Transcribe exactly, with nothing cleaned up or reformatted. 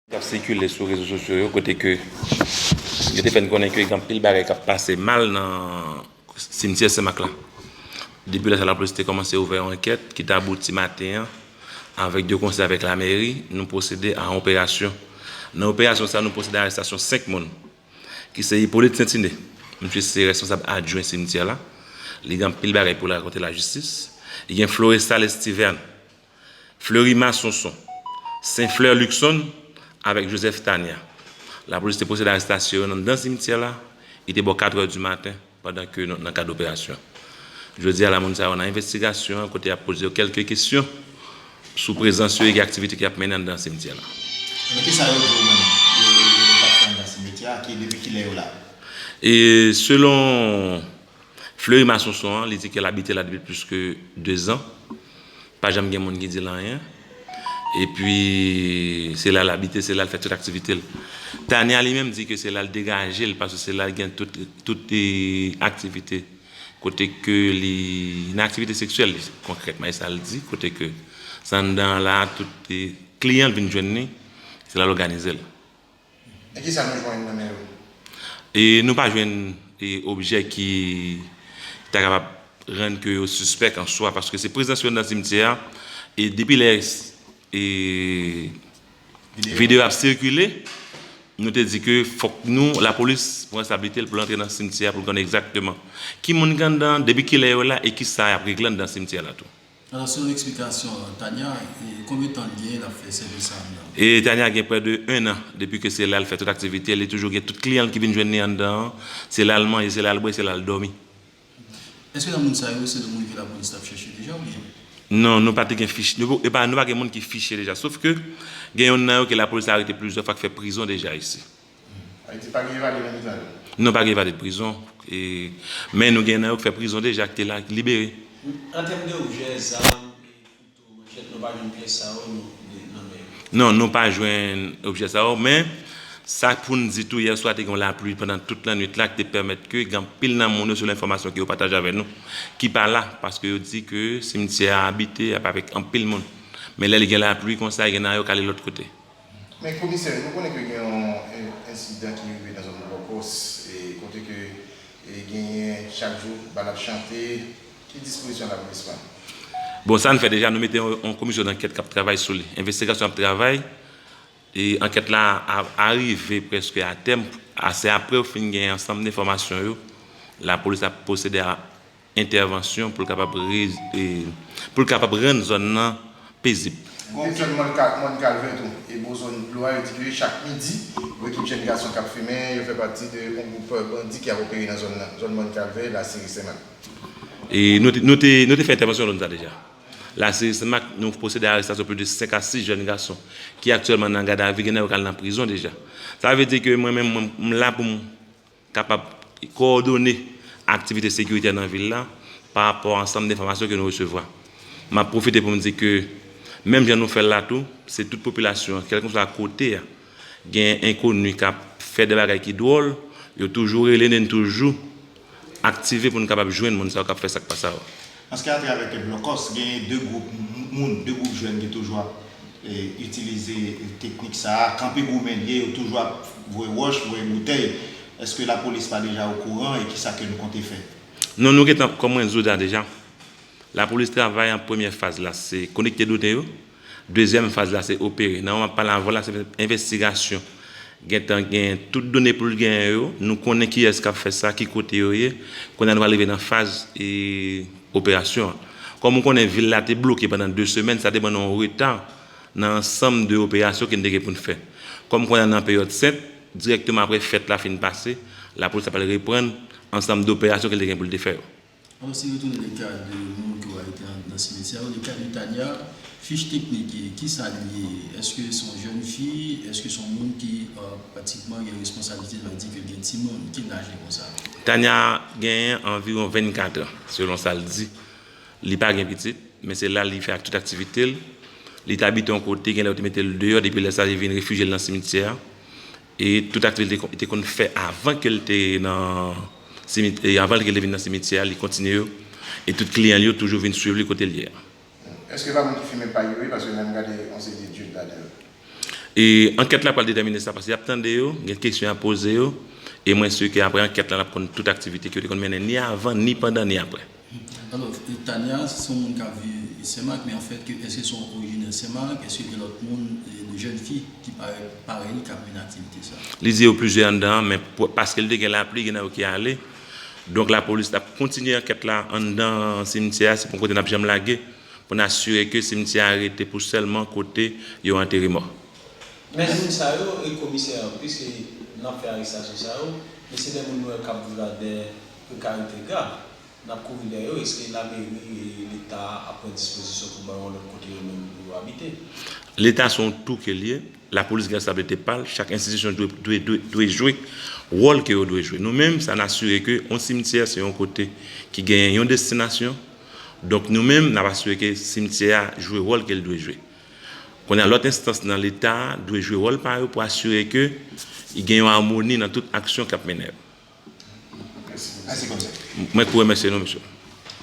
k ap sikile sou rezo sosyo yo, kote ke yo te fè n konnen ke gen anpil bagay k ap pase mal nan simtyè Senmak la. Depi lè sa, lapolis te kòmanse ouvè yon ankèt ki t abouti maten an, avèk de konsè avèk lameri, nou pwosede a yon operasyon. Nan operasyon sa, nou pwosede a arestasyon senk moun, ki se Hippolyte Saint-Ine. Misye se responsab adjwen simtyè la. Li gen anpil bagay pou l rakonte lajistis. Li gen Florestal Estiverne, Fleury Masonson, Saint Fleur Luxon avèk Joseph Tania. Lapolis te pwosede arestasyon yo anndan simityè la. Li te bò katrè di maten, pandan ke nou nan kad operasyon. Jodi a la, moun sa yo nan envestigasyon an, kote y ap poze yo kèlke kesyon sou prezans yo e ki aktivite ke y ap mennen anndan simityè la. Men kisa yo di w menm? Yo, yo t ap fè anndan simityè a, ki, depi kilè yo la? E selon Fleury Masonson an, li di ke l abite la depi plis ke dezan. Pa janm gen moun ki di l anyen. Epi, se la l abite, se la l fè tout aktivite l. Tania li menm di ke se la l degaje l, paske se la l gen tout, tout, e, aktivite. Kote ke li nan aktivite seksyèl, konkrètman, e sa l di, kote ke se anndan an la, tout, e, kliyan l vin jwenn li, se la l òganize l. E kisa nou jwenn nan men yo? E nou pa jwenn, e, objè ki ta kapab rann ke yo sispèk an swa, paske se prezans yo nan simityè a, e depi lè, e, videyo ap sikile, nou te di ke fòk nou, lapolis, pran responsabilite l pou l antre nan simityè a, pou l konn egzakteman ki moun ki anndan, depi kilè yo la, e kisa y ap regle anndan simityè la tou. Alò, selon eksplikasyon Tania, e konbyen tan l gen l ap fè sèvis sa anndan? E Tania gen prè de en an depi ke se la l fè tout aktivite l, li toujou gen tout kliyan l ki vin jwenn li anndan an, se la l manje, se la l bwè, se la l dòmi. Èske nan moun sa yo, se de moun ke lapolis t ap chèche deja oubyen? Non, nou pa te gen fich, nou, e pa, nou pa gen moun ki fiche deja, sof ke gen yonn nan yo ke lapolis arete plizyè fwa, k fè prizon deja isi. Ayiti pa gen evade nan mitan yo? Non, pa gen evade de prizon. E, men nou gen nan yo k fè prizon deja, ki te la, ki libere. An tèm de objè, zam, e kouto, manchèt, nou pa jwenn pyès sa yo, nou, de, nan men yo? Non, nou pa jwenn objè sa yo, men sa pou n di tou, yè swa te gen yon lapli pandan tout lannwit la ki te pèmèt ke gen anpil nan moun yo, selon enfòmasyon ke yo pataje avè nou, ki pa la, paske yo di ke simityè a abite ap avèk anpil moun. Men lè li gen lapli konsa, gen nan yo k ale lòt kote. Men komisè, nou konnen ke gen yon en-, ensidan ki rive nan zòn Blòkòs, e kote ke, e, genyen chak jou bal ap chante. Ki dispozisyon lapolis pran? Bon, sa n fè deja, nou mete yon, yon komisyon dankèt k ap travay sou li. Envestigasyon ap travay, e ankèt la a, arive prèske a tèm. A, se apre yo fin gen ansanm de enfòmasyon yo, lapolis ap pwosede a entèvansyon pou l kapab re-, e, pou l kapab rann zòn nan pezib. Gen zòn Mòn Ka-, Mòn Kalvè tou, e bò zòn dlo a, yo di ke chak midi, yon ekip jèn gason k ap fimen, yo fè pati de yon gwoup bandi ki ap opere nan zòn nan, zòn Mòn Kalvè, Laseri, Senmak. E nou te, nou te, nou te fè entèvansyon nan zòn sa deja. Laseri, Senmak, nou pwosede a arestasyon plis de senk a sis jèn gason ki aktyèlman nan gadavi, gen nan yo k al nan prizon deja. Sa vle di ke mwen menm, mwen, m la pou m kapab kowòdone aktivite sekiritè nan vil la pa rapò a ansanm de enfòmasyon ke nou resevwa. M ap pwofite pou m di ke, menm jan nou fè l la tou, se tout popilasyon an, kèlkeswa kote a, gen enkoni k ap fè de bagay ki dwòl, yo toujou rele n, e n toujou aktive pou n kapab jwenn moun sa yo k ap fè sa k pa sa yo. Paske atravè ke Blòkòs, genyen de gwoup m-, moun, de gwoup jèn ki toujou ap, e, itilize teknik sa a, kanpe goumen l ye, yo toujou ap voye wòch, voye boutèy. Èske lapolis pa deja okouran e kisa ke nou konte fè? Non, nou gentan, kòm mwen di w la deja, lapolis travay an premyè faz la, se kolekte done yo. Dezyèm faz la, se opere. Nan moman m ap pale avè w la, se envestigasyon. Gentan gen tout done pou l genyen yo. Nou konnen kiyès k ap fè sa, ki kote yo ye. Kounye a nou pral rive nan faz, e, operasyon an. Kòm ou konnen, vil la te bloke pandan de semèn, sa te ban nou yon reta nan ansanm de operasyon ke n te gen pou n fè. Kòm kounye a nan peryòd sent, dirèkteman apre fèt la fin pase, lapolis ap al reprann ansanm de operasyon ke l te gen pou l te fè yo. Alò, si retounen nan ka de moun ke w arete nan, nan simityè a, nan ka de Tania, fich teknik, e, kisa l ye? Èske se yon jèn fi? Èske se yon moun ki, e, pratikman gen responsablite, sa vle di ke l gen timoun? Ki laj li konsa? Tania genyen anviwon vennkat an, selon sa l di. Li pa gen pitit, men se la li fè ak tout aktivite l. Li te abite yon kote, gen lè yo te mete l deyò, depi lè sa, li vin refijye l nan simityè a. E tout aktivite li te kon-, li te konn fè avan ke l te nan simit-, e avan ke l te vin nan simityè a, li kontinye yo. E tout kliyan l yo toujou vin swiv li kote l ye a. Èske pa moun ki fimen pay yo ye? Paske lè m gade yon seri de djòl ladan yo. E ankèt la pral detèmine sa, paske y ap tande yo, gen kesyon y ap poze yo, e mwen si ke apre ankèt la, n ap konn tout aktivite ke yo te konn mennen ni avan, ni pandan, ni apre. Alò, Tania, se yon moun k ap viv Senmak, men anfèt, ke, èske se yon orijinè Senmak? Èske gen lòt moun, e, de jèn fi ki parèy, parèy li k ap mennen aktivite sa? Li di yo plizyè anndan an, men pou- paske li te gen lapli, gen nan yo ki ale. Donk, lapolis ap kontinye ankèt la anndan simityè a, se pa yon kote n ap janm lage, pou n asire ke simityè a rete pou sèlman kote yo antere mò. Men moun sa yo, e komisè, piske n ap fè arestasyon sa yo, men se de moun nou wè k ap viv la de prekarite grav. N ap kouri dèyè yo, èske lameri e Leta ap pran dispozisyon pou ba yo yon lòt kote yo menm pou yo abite? Leta se yon tou ke l ye, lapolis gen responsablite pa l, chak enstitisyon dwe, dwe, dwe, dwe jwe wòl ke yo dwe jwe. Nou menm, sa n asire ke yon simityè se yon kote ki genyen yon destinasyon, donk nou menm, n ap asire ke simityè a jwe wòl ke l dwe jwe. Kounye a, lòt enstans nan Leta a dwe jwe wòl pa yo pou asire ke gen yon amoni nan tout aksyon k ap mennen yo. Mwen tou remèsye nou, mesye.